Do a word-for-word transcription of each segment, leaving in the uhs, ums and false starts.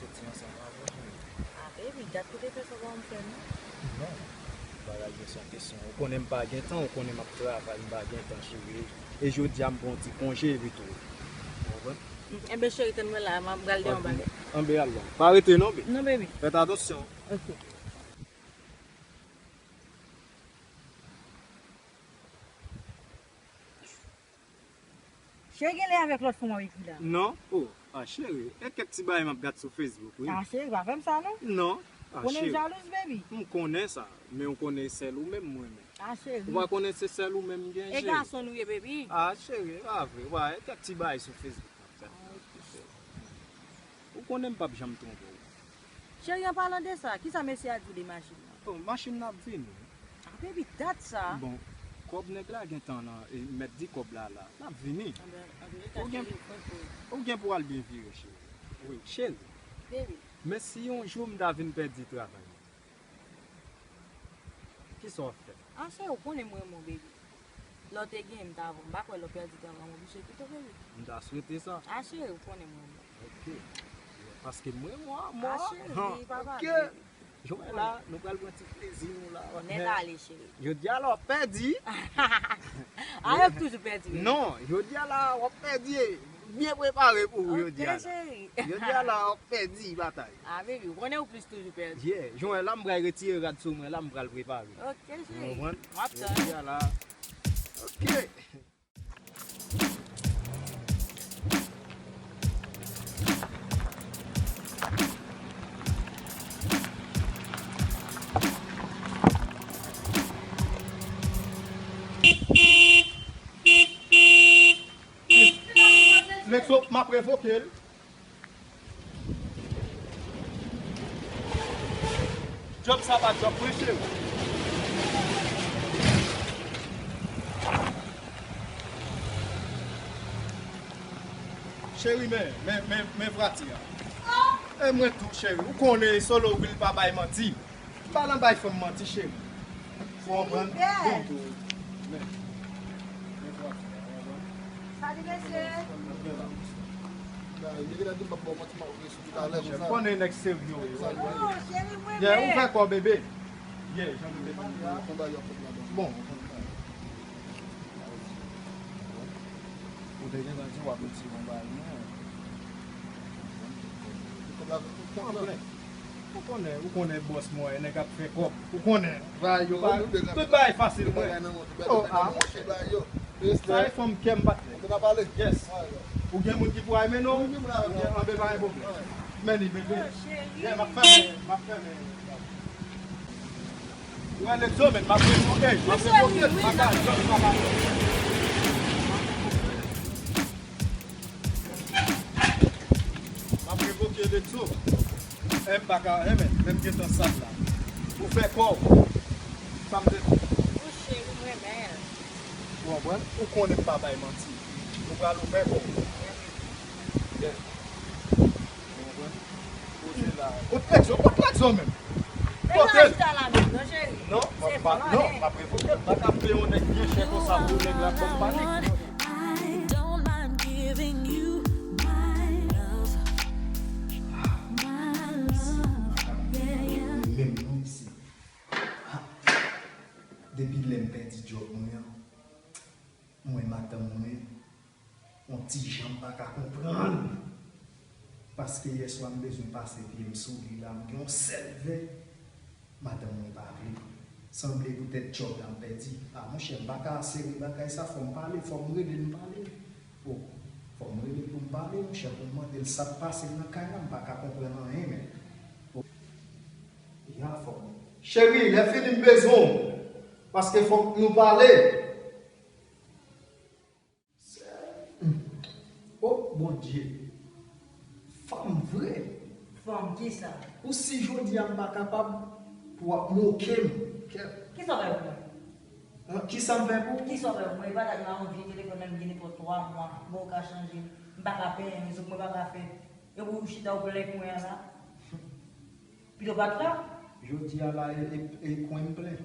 Soti ansanm avè w, cheri. Ah, baby, dat ou te fè sa w pa janm fè, non? Non. Bagay yo se yon kesyon. Ou konnen m pa gen tan, ou konnen m ap travay, m pa gen tan, cheri. E jodi a, m pran yon ti konje epi tou. Ou konprann? Enben, cheri, tann mwen la, m ap pral deyò yon bagay. Anbe al la. Pa rete non, baby. Non, baby. Fèt atansyon. Ok. Cheri, genlè avèk lòt fanm w ap ekri la. Non? Oh, ah, cheri, e kèk ti bagay m ap gad sou Facebook, wi. Ah, cheri, pa fè m sa, non. Non. Ah, cheri. Konnen m jalouz, baby. M konnen sa, men ou konnen sèl ou menm mwen renmen. Ah, cheri. Ou pa konnen se sèl ou menm m gen, cheri. E gason nou ye, baby. Ah, cheri, e pa vre. Ou pa, e kèk ti bagay sou Facebook m ap gad. Ah, ok. Ou konnen m p ap janm twonpe w. Cheri, an palan de sa, kisa mesye a di w de machin nan? Bon, machin nan ap vini. Ah, baby, dat sa. Bon, kòb nèg la gentan nan, e, mèt di kòb la la. L ap vini. Anben, anben, ou gen, cheri, ou gen pou al byen vire, cheri. Wi, cheri. Baby. Men si yon jou m ta vin pèdi travay mwen, kisa w ap fè? Ah, cheri, ou konnen m renmen w, baby. Lè w te gen m, m ta, m pa kwè lè w pèdi travay mwen, oblije kite w, baby. M ta swete sa. Ah, cheri, ou konnen m renmen w. Ok. Paske m renmen w, mwen. Ah, cheri, pa pale. Ok. Jan w wè la, nou pral pran ti plezi nou la. Nèt ale, cheri. Jodi a la, w ap pèdi. Ah, yo toujou pèdi, wi. Non, jodi a la, w ap pèdi. Byen prepare pou ou, jodi a la. Ok, cheri. Jodi a la, w ap pèdi batay. Ah, baby, ou konnen ou plis toujou pèdi. Yeah, jan w wè la, m pral retire rad sou mwen la, m pral prepare. Ok, cheri. Ou konprann? M ap tann. Jodi a la. Ok. Lexo, m ap revoke l. Djòb sa pa djòb mwen, cheri. Cheri, men, men, men, men vwati a. E mwen tou, cheri. Ou konnen Solo Will pa bay manti. M pa nan bay fanm manti, cheri. Ou konprann? Bon, men, men vwati a, ou konprann? Salut, mesye. Ou konnen nèg serye yo ye. Oh, cheri, mwen menm. Yeah, ou fè kò, bebe. Yeah, jan bebe. Bon. Ou te gentan di w ap retire yon bagay nan men. Ou konnen, ou konnen bòs mwen, nèg ap fè kòb. Ou konnen, bagay yo, tout bagay fasil, mwen. Oh, ah, monchè. Sa e fanm kè m, patnè. Yes. Ou gen moun ki pou al mennen w? Ou gen anbe pa gen pwoblèm. Men li, bebe. Yeah, m ap fèmen, m ap fèmen. Ou wè Lexo, men, m ap revoke, m ap revoke, m pa ka, m pa ka. M ap revoke Lexo. E m pa ka, e men, menm gentan sal la. Ou fè kò w. Sa m te di. Ou cheri, m renmen l. Ou konprann? Ou konnen m pa bay manti. Ou pral ouvè kò w. Yeah. Ou konprann? Kote la. Kot Lexo, kot Lexo menm? Kote l? Non, m ap pa, non, m ap revoke l. M pa ka peye yon nèg byen chè konsa pou nèg la ban m pale. I don't mind giving you my love, my love, yeah, yeah. Menm non, mesye. Ha. Depi lè m pèdi djòb mwen an, mwen, madanm mwen, yon ti jan m pa ka konprann. Paske yèswa m bezwen pase pye m sou li la, m gen yon sèl vè, madanm mwen pa vle. Sanble poutèt djòb la m pèdi. A, monchè, m pa ka sere bagay sa, fò m pale, fò m rele m pale. O, fò m rele pou m pale, monchè, pou m mande l sa k pase nan kay la, m pa ka konprann anyen, men. O, ya, fò m. Cheri, lè fini m bezwen w, paske fòk nou pale. O, Bondye. Fanm vre. Fanm kisa? Ou si jodi a m pa kapab pou w ap moke m. Kè. Kisa w fè pou mwen? An, kisa m fè pou ou? Kisa w fè pou mwen? E pa dat m a yon vye telefòn nan m gen nenpòt twa mwa. Bon, ou ka chanje. M pa ka penyen, men se mwen pa ka fè. Epi ou chita ou plen kwen an la. Pito pa t la. Jodi a la, e, e, e kwen m plen.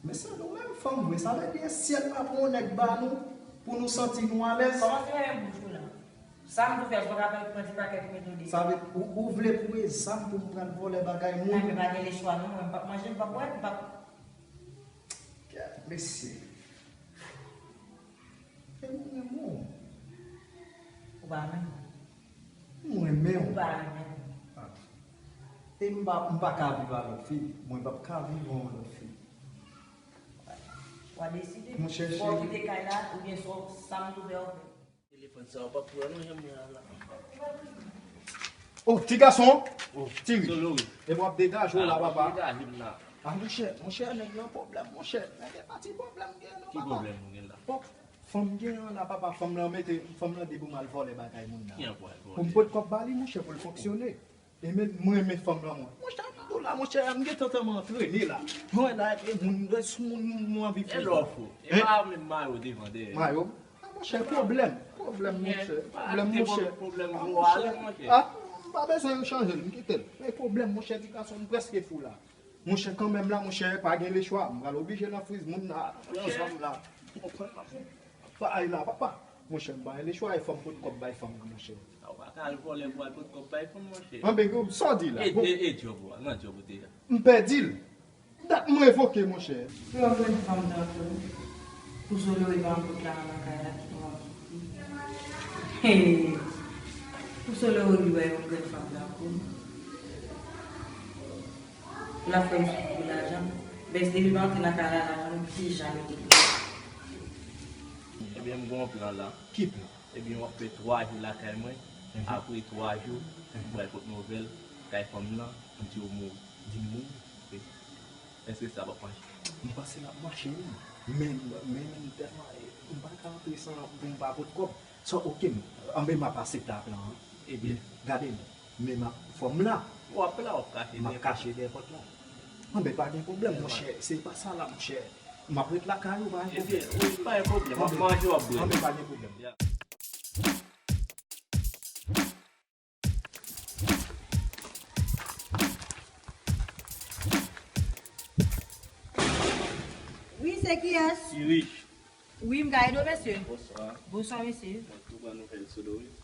Men se nou menm fanm vre, sa vle di e syèl pa pran yon nèg ba nou pou nou santi nou alèz. Kòmanse fèmen bouch ou la. Sa m tou fè, ou pa ka pran ti pakèt ou mete w deyò. Sa vle, ou, ou vle pou e zam pou m pral vòlè bagay moun? Nan, men pa gen lechwa non, mwen m p ap manje, m p ap bwè, m p ap. Gad, mesye. E mwen renmen w. Ou pa renmen m? Mwen renmen w. Ou pa renmen m? Ah. E m pa, m pa ka viv a lòt fi. Mwen p ap ka viv a yon lòt fi. W a deside. Monchè, cheri. Fò w kite kay la, oubyen sa, sa m tou fè, w fè. Telefòn sa, w p ap pran non, janm gen la. Oh, ti gason! Oh, ti ri. Solo, wi. E w ap degaje w la, papa. Ah, degaje m la. Ah, monchè, monchè, nèg nan pwoblèm, monchè. Nèg e pa ti pwoblèm gen, non, papa. Ki pwoblèm ou gen la? Oh, fanm gen an la, papa, fanm lan mete, fanm lan di pou m al vòlè bagay moun nan. Ki an pou al vòlè? Pou m pot kòb ba li, monchè, pou l fonksyone. E men, mwen renmen fanm lan, mwen. Monchè, m di w la, monchè, m gentan tanmen antrene la. Mwen la, e moun, e sou moun, moun, moun anvi fè. E lè w fou. E pa menm mayo devan dèyè. Mayo? Ah, monchè, pwoblèm. Pwoblèm, monchè. Pwoblèm, monchè. Pwoblèm, ah, monchè. Ah, m pa bezwen yo chanje l, m kite l. Men pwoblèm, monchè, ti gason, m prèske fou la. Monchè, kanmenm la, monchè, pa gen lechwa. M pral oblije nan friz moun la. Pran zam la. Pran zam. Bay la, papa. Monchè, m pa gen lechwa, e fò m pot kòb bay fanm nan, monchè. Sa w pa ka al vòlè pou al pot kòb bay fanm, monchè. Anben, sa w di la? E, bon. E, e djòb ou a, nan djòb ou te a? M pèdi l. Dat m revoke, monchè. Pou yon grenn fanm tankou w, pou Solo rive an bout la nan kay la, ki nou ap kite. Hey! Pou Solo rive yon grenn fanm tankou w. L ap fè m soufri pou lajan. Bèk depi m antre nan kay la, lajan m pi janm ete. Ebyen, m gen yon plan la. Ki plan? Ebyen, w ap fè twa jou lakay mwen. Mhm. Apre twa jou, mhm, m pral pot nouvèl kay fanm nan, m di w mouri. Di m mouri? Wi. Èske sa p ap mache? M panse l ap mache, wi. Men, men, men, tèlman, eh, m pa ka antre san pou m pa pot kòb. So, oke, m, anben, m ap aksepte plan an. Ebyen. Gade m. Men m ap, fò m la. W ap la, w ap kache dèyè pòt la. M ap kache dèyè pòt la. Anben, pa gen pwoblèm, monchè. Se pa sa la, monchè. M ap ret lakay ou, pa gen pwoblèm. Ebyen, wi, pa gen pwoblèm. W ap manje, w ap bwè. Anben, pa gen pwoblèm. Ya. Wi, se kiyès? Irish. Wi, m ka ede w, mesye. Bonswa. Bonswa, mesye. Mwen tou pran nouvèl sou Doris.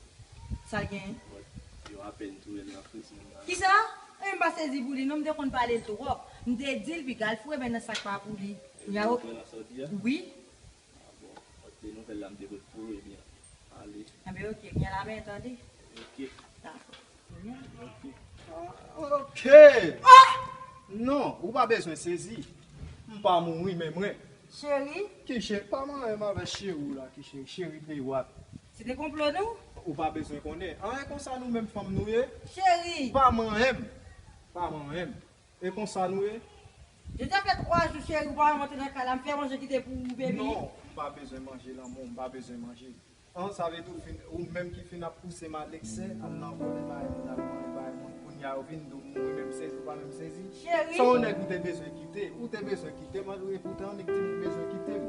Sa l genyen? Bon, yo apèn touye l nan friz moun nan. Kisa? E m pa sezi pou li non, m te konn pale l twòp. M te di l piga l foure men nan sa k pa pou li. Kounye a, yo pran nan sòti a? Wi. Ah bon, mwen te nouvèl la m te pot pou ou, ebyen, ale. Anben, oke, kounye a la men tande. Oke. Dakò. Ok. Ah! Non, ou pa bezwen sezi. M pa mouri, men mwen. Cheri? Ki cheri? Pa manyen m avè cheri w la, ki cheri? Cheri peyi w a. Se te konplo nou? Ou pa bezwen konnen. Anyen konsa nou menm fanm nou ye. Cheri! Pa manyen m. Pa manyen m. E konsa nou ye. Deja fè twa jou, cheri, ou pa janm antre nan kay la. M fè manje kite pou ou, baby. Non, m pa bezwen manje, lanmou, m pa bezwen manje. An, sa vle di w fin, ou menm ki fin ap pouse m a leksè, al nan vòlè bagay moun, al vòlè bagay moun, kounye a yo vin di w mouri, menm sezi, ou pa menm sezi. Cheri. Se yon nèg ou te bezwen kite, ou te bezwen kite m, epi w te annik di m ou bezwen kite m.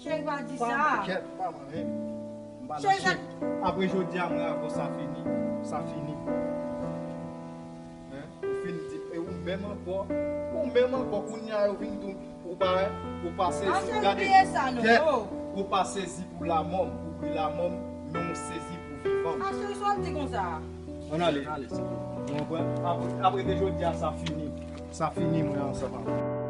Cheri, pa di sa. Pa kèt, pa manyen m. M pa nan cheri. Apre jodi a, mwen avè w, sa fini. Sa fini. Hein? Ou fin di, e ou menm ankò, ou menm ankò, kounye a yo vin di w, ou pa, ou pa sezi, gade, kèt, ou pa sezi pou lanmò m, ou ri lanmò m, men ou sezi pou vivan m. A, cheri, sa w ap di konsa? Ann ale. Ann ale, se bon. Ou konprann? Apre, apre de jodi a, sa fini. Sa fini, mwen ansanm avè w.